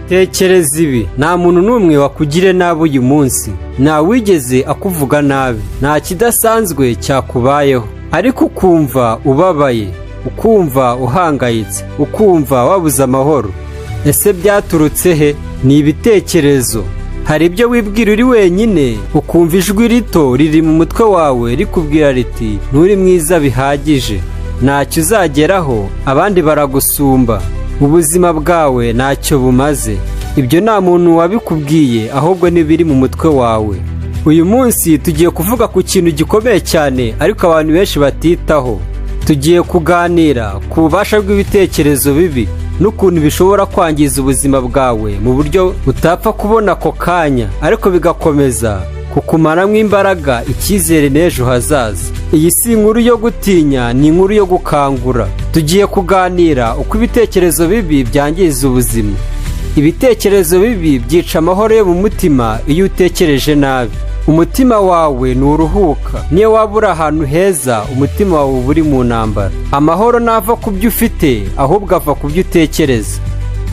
Tekereza ibi: nta muntu n'umwe wakugiriye nabi uyu munsi, ntawigeze akuvuga nabi, nta kidasanzwe cyakubayeho, ariko ukumva ubabaye, ukumva uhangayitse, ukumva wabuze amahoro. Ese byaturutse he? Ni ibitekerezo. Hari ibyo wibwira uri wenyine, ukumva ijwi rito riri mu mutwe wawe rikubwira riti: "Nturi mwiza bihagije, ntacyo uzageraho, abandi baragusumba, ubuzima bwawe ntacyo bumaze." Ibyo nta muntu wabikubwiye, ahubwo n'ibiri mu mutwe wawe. Uyu munsi tugiye kuvuga ku kintu gikomeye cyane ariko abantu benshi batitaho. Tugiye kuganira ku bubasha bw'ibitekerezo bibi n'ukuntu bishobora kwangiza ubuzima bwawe mu buryo utapfa kubona ako kanya, ariko bigakomeza kukumaramo imbaraga, icyizere n'ejo hazaza. Iyi si inkuru yo gutinya, ni inkuru yo gukangura. Tugiye kuganira uko ibitekerezo bibi byangiza ubuzima. Ibitekerezo bibi byica amahoro yo mu mutima. Iyo utekereje nabi, umutima wawe nturuhuka. Niyo waba uri ahantu heza, umutima wawe uba uri mu ntambara. Amahoro ntava ku byo ufite, ahubwo ava ku byo utekereza.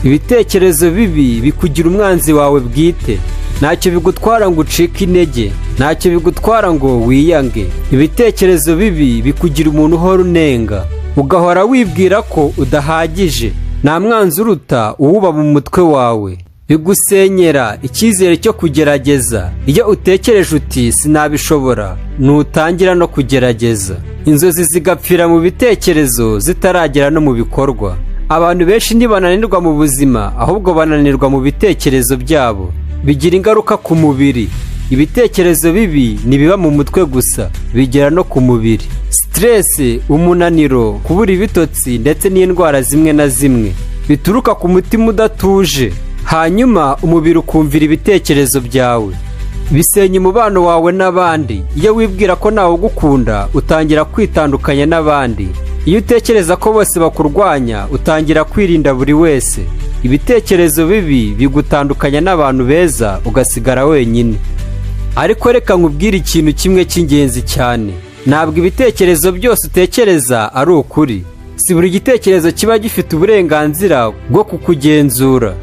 Ibitekerezo bibi bikugira umwanzi wawe bwite. Ntacyo bigutwara ngo ucike intege, ntacyo bigutwara ngo wiyange. Ibitekerezo bibi bikugira umuntu uhora unenga, ugahora wibwira ko udahagije. Nta mwanzi uruta uwuba mu mutwe wawe. Bigusenyera icyizere cyo kugerageza. Iyo utekereje uti "Sinabishobora", ntutangira no kugerageza. Inzozi zigapfira mu bitekerezo zitaragera no mu bikorwa. Abantu benshi ntibananirwa mu buzima, ahubwo bananirwa mu bitekerezo byabo. Bigira ingaruka ku mubiri. Ibitekerezo bibi ntibiba mu mutwe gusa, bigera no ku mubiri: stress, umunaniro, kubura ibitotsi ndetse n'indwara zimwe na zimwe bituruka ku mutima udatuje. Hanyuma umubiri ukumvira ibitekerezo byawe. Bisenya umubano wawe n'abandi. Iyo wibwira ko ntawe ugukunda, utangira kwitandukanya n'abandi. Iyo utekereza ko bose bakurwanya, utangira kwirinda buri wese. Ibitekerezo bibi bigutandukanya n'abantu beza, ugasigara wenyine. Ariko reka nkubwire ikintu kimwe cy'ingenzi cyane: ntabwo ibitekerezo byose utekereza ari ukuri. Si buri gitekerezo kiba gifite uburenganzira bwo kukugenzura.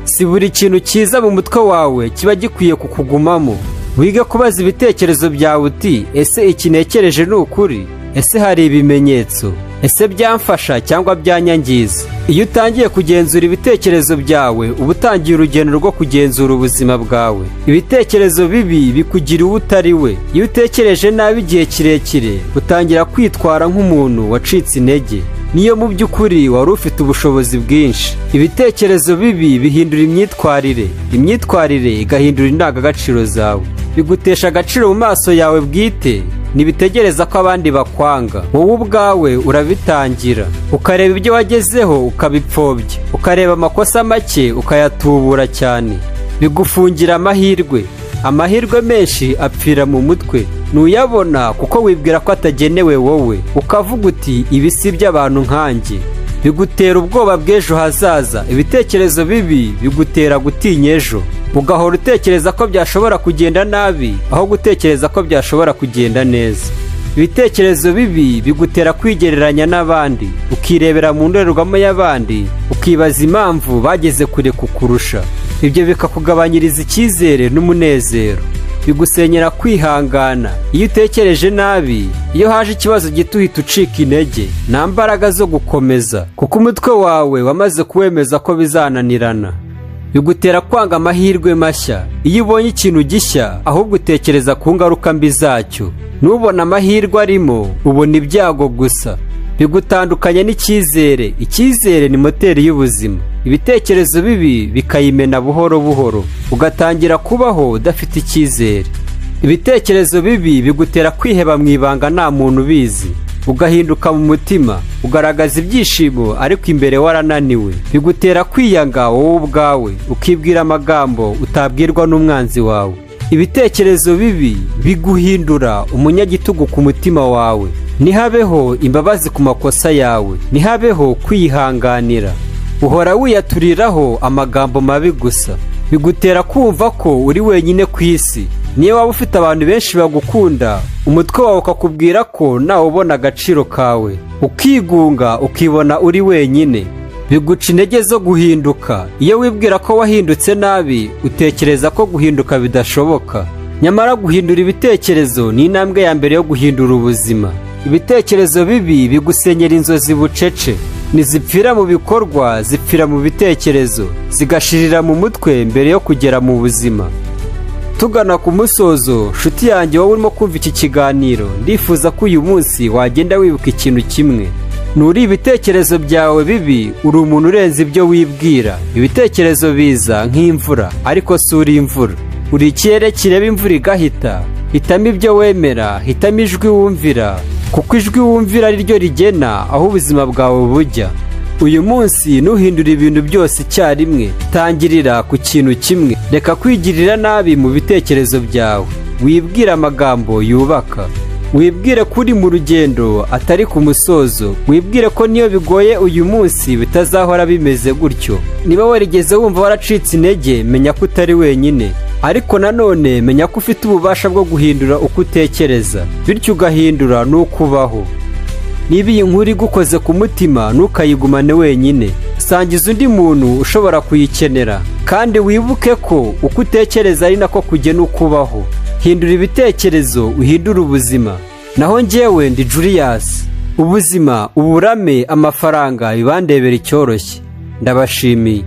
Si buri kintu cyiza mu mutwe wawe kiba gikwiye kukugumamo. Wige kubaza ibitekerezo byawe uti: "Ese iki ntekereje ni ukuri? Ese hari ibimenyetso? Ese byamfasha cyangwa byanyangiza?" Iyo utangiye kugenzura ibitekerezo byawe, uba utangiye urugendo rwo kugenzura ubuzima bwawe. Ibitekerezo bibi bikugira uwo utari we. Iyo utekereje nabi igihe kirekire, utangira kwitwara nk'umuntu wacitse intege, niyo mu by'ukuri wari ufite ubushobozi bwinshi. Ibitekerezo bibi bihindura imyitwarire, imyitwarire igahindura indangagaciro zawe. Bigutesha agaciro mu maso yawe bwite. Ntibitegereza ko abandi bakwanga, wowe ubwawe urabitangira, ukareba ibyo wagezeho ukabipfobya, ukareba amakosa make ukayatubura cyane. Bigufungira amahirwe. Amahirwe menshi apfira mu mutwe. Ntuyabona kuko wibwira ko atagenewe wowe, ukavuga uti: "Ibi si iby'abantu nkanjye." Bigutera ubwoba bw'ejo hazaza. Ibitekerezo bibi bigutera gutinya ejo, ugahora utekereza ko byashobora kugenda nabi aho gutekereza ko byashobora kugenda neza. Ibitekerezo bibi bigutera kwigereranya n'abandi, ukirebera mu ndorerwamo y'abandi, ukibaza impamvu bageze kure kukurusha. Ibyo bikakugabanyiriza icyizere n'umunezero. Bigusenyera kwihangana. Iyo utekereje nabi, iyo haje ikibazo gito uhita ucika intege. Nta mbaraga zo gukomeza, kuko umutwe wawe wamaze kuwemeza ko bizananirana. Bigutera kwanga amahirwe mashya. Iyo ubonye ikintu gishya, ahubwo utekereza ku ngaruka mbi zacyo. Ntubone amahirwe arimo, ubona ibyago gusa. Bigutandukanya n'icyizere. Icyizere ni moteri y'ubuzima. Ibitekerezo bibi bikayimena buhoro buhoro, ugatangira kubaho udafite icyizere. Ibitekerezo bibi bigutera kwiheba mu ibanga nta muntu ubizi, ugahinduka mu mutima, ugaragaza ibyishimo ariko imbere warananiwe. Bigutera kwiyanga wowe ubwawe, ukibwira amagambo utabwirwa n'umwanzi wawe. Ibitekerezo bibi biguhindura umunyagitugu ku mutima wawe. Ntihabeho imbabazi ku makosa yawe, ntihabeho kwihanganira. Uhora wiyaturiraho amagambo mabi gusa. Bigutera kumva ko uri wenyine ku isi. Niyo waba ufite abantu benshi bagukunda, umutwe wawe ukakubwira ko nawe ubona agaciro kawe, ukigunga, ukibona uri wenyine. Biguca intege zo guhinduka. Iyo wibwira ko wahindutse nabi, utekereza ko guhinduka bidashoboka. Nyamara guhindura ibitekerezo ni intambwe ya mbere yo guhindura ubuzima. Ibitekerezo bibi bigusenyera inzozi bucece. Ntizipfira mu bikorwa, zipfira mu bitekerezo, zigashirira mu mutwe mbere yo kugera mu buzima. Tugana ku musozo, nshuti yanjye, wowe urimo kumva iki kiganiro, ndifuza ko uyu munsi wagenda wibuka ikintu kimwe: nturi ibitekerezo byawe bibi, uri umuntu urenze ibyo wibwira. Ibitekerezo biza nk'imvura, ariko si uri imvura. Uri ikirere kireba imvura igahita. Hitamo ibyo wemera, hitamo ijwi wumvira, kuko ijwi wumvira ari ryo rigena aho ubuzima bwawe bujya. Uyu munsi ntuhindure ibintu byose icyarimwe, tangirira ku kintu kimwe. Reka kwigirira nabi mu bitekerezo byawe, wibwire amagambo yubaka, wibwire ko uri mu rugendo, atari ku musozo, wibwire ko niyo bigoye uyu munsi bitazahora bimeze gutyo. Niba warigeze wumva waracitse intege, menya ko utari wenyine, ariko nanone menya ko ufite ububasha bwo guhindura uko utekereza, bityo ugahindura n'uko ubaho. Niba iyi nkuru igukoze ku mutima, ntukayigumane wenyine, sangiza undi muntu ushobora kuyikenera. Kandi wibuke ko uko utekereza ari nako kugena uko ubaho. Hindura ibitekerezo, uhindure ubuzima. Naho njyewe ndi Julius. Ubuzima, uburame, amafaranga bibandebera icyoroshye. Ndabashimiye.